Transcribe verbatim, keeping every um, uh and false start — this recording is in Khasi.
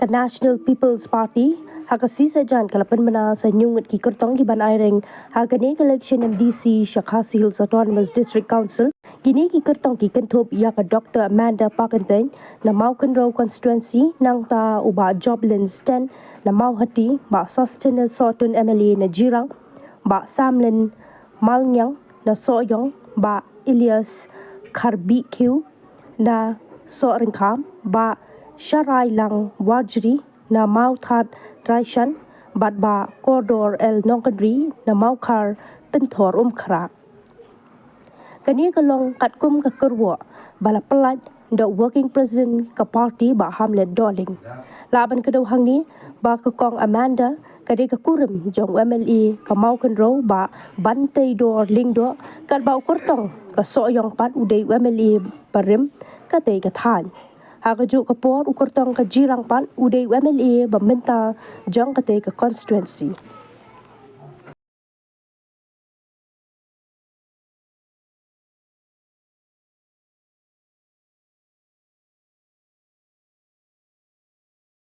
Ka National People's Party ha ka sngi Saitjaiñ ka la pynbna sa hynñiew ngut ki kyrtong kiban aireng ha kane ka election M D C sha Khasi Hills Autonomous District Council. Kine ki kyrtong ki kynthup ïa ka Doctor Amanda Pakyntein na Mawkynrew constituency, nangta u Bah Joblin Sten na Mawhati, Bah Sosthenes Sohtun M L A na Jirang, Bah Samlin Malngiang na Sohiong, Bah Elias Kharbihkhiew na Sohryngkham, Bah Sharailang Warjri na Mawthadraishan, bad Bah Kordor L Nongkynrih na Mawkhar Pynthorumkhrah. Kane ka long katkum ka kyrwoh ba la pyllait da u Working President ka party, Bah Hamlet Dohling. Lah ban kdew hangne ba ka Kong Amanda ka dei ka kurim jong u M L A ka Mawkynrew, Bah Banteidor Lyngdoh, katba u kyrtong ka Sohiong pat u dei u M L A barim katei ka thaiñ. Ha kajuh ka por u kyrtong ka Jirang pat u dei u M L A ba mynta jong katei ka constituency.